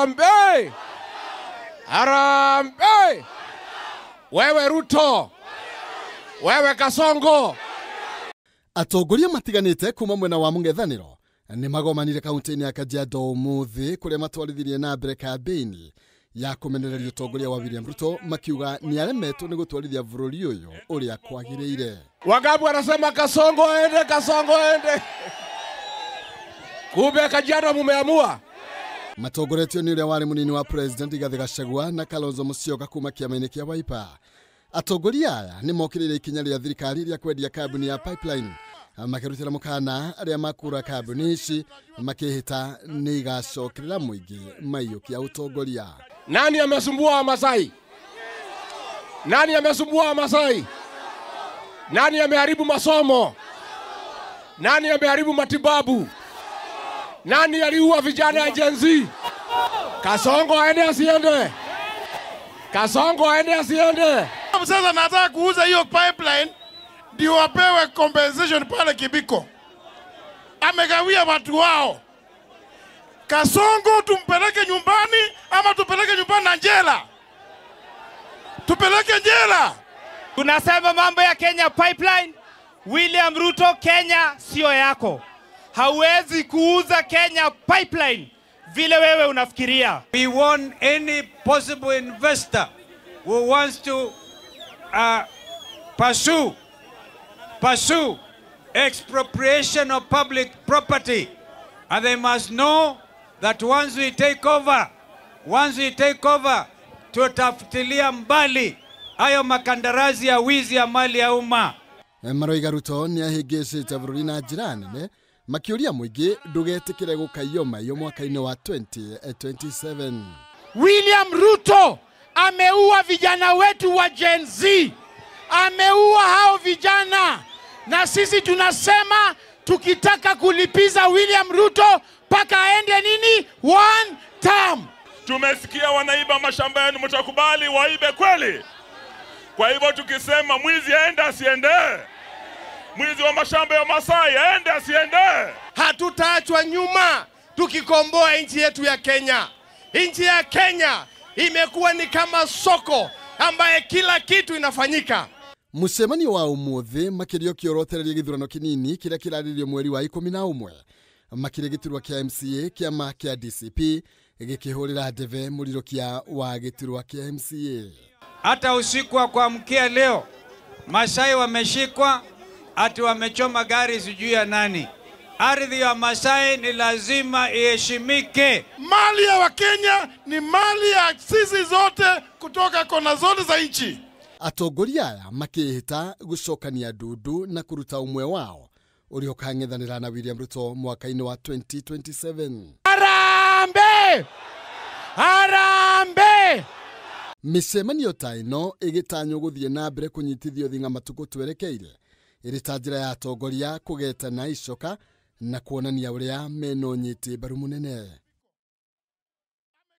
Harambee! Harambee! Wewe Ruto, wewe Kasongo. Atongoria matiganite kuma mwena wa mũng'ethanĩro nĩ magomanire kaunti-inĩ ya Kajiado ũmũthĩ kũrĩa matwarithirie na mbere kambĩini ya kũmenereria ũtongoria wa William Ruto makiuga nĩ aremetwo nĩ gũtwarithia bũrũri ũyũ ũrĩa kwagĩrĩire. Wangapi wanasema Kasongo aende, Kasongo aende? Kumbe Kajiado mumeamua. Matongoretio nĩ ũrĩa warĩ mũnini wa President Rigathĩ Gachagua na Kalonzo Musyoka kuma kĩama-inĩ kĩa Wiper. Atongoria aya nĩ mokĩrĩire ikinya rĩa thirikari rĩa kwendia kambuni ya Pipeline makĩrutĩra mũkana arĩa makura kambuni ici makĩhĩta nĩ igacokerera mũingĩ maiyũkia ũtongoria. Nani amesumbua Wamasai? Nani amesumbua Wamasai? Nani ameharibu masomo? Nani ameharibu matibabu? Nani aliua vijana ya Gen Z? Kasongo aende asiende? Kasongo aende asiende? Sasa nataka kuuza hiyo pipeline ndio wapewe compensation pale Kibiko. Amegawia watu wao. Kasongo tumpeleke nyumbani ama tupeleke nyumbani na jela? Tupeleke jela. Tunasema mambo ya Kenya Pipeline, William Ruto, Kenya sio yako. Hauwezi kuuza Kenya Pipeline vile wewe unafikiria. We want any possible investor who wants to pursue expropriation of public property, and they must know that once we take over, tutafutilia mbali hayo makandarasi ya wizi ya mali ya umma. Maroiga Ruto nĩ ahĩngĩcĩte bũrũri na njĩra nene makĩũria mũingĩ ndũgetĩkĩre gũkaiywo maiyo mwaka-inĩ wa 2027. William Ruto ameua vijana wetu wa Gen Z, ameua hao vijana, na sisi tunasema tukitaka kulipiza William Ruto paka aende nini? One term. Tumesikia wanaiba mashamba yenu, mtakubali waibe kweli? Kwa hivyo tukisema mwizi aende asiende? Mwizi wa mashamba ya Masai aende asiende? Hatutaachwa nyuma tukikomboa nchi yetu ya Kenya. Nchi ya Kenya imekuwa ni kama soko ambaye kila kitu inafanyika. Mũcemanio wa ũmũthĩ makĩria ũkĩorotereria gĩthurano kĩnini kĩrĩa kĩrarĩrĩrio mweri wa 11 makĩria gĩturwa kĩa MCA kĩama kĩa DCP gĩkĩhũrĩra ndebe mũrirũkia wa gĩturwa kĩa MCA. Hata usiku wa kuamkia leo Masai wameshikwa ati wamechoma gari sijui ya nani. Ardhi ya Masai ni lazima iheshimike. Mali ya Wakenya ni mali ya sisi zote kutoka kona zote za nchi. Atongoria aya makĩhĩta gũcokania ndundu na kũruta ũmwe wao ũrĩa ũkang'ethanĩra na William Ruto mwaka-inĩ wa 2027. Harambee! Harambee! Mĩcemanio ta ĩno ĩgĩtanywo gũthiĩ na mbere kũnyitithio thing'a matukũ twerekeire ĩrĩ ta njĩra ya atongoria kũgetana icoka na kuonania ũrĩa mena ũnyiti mbaru mũnene.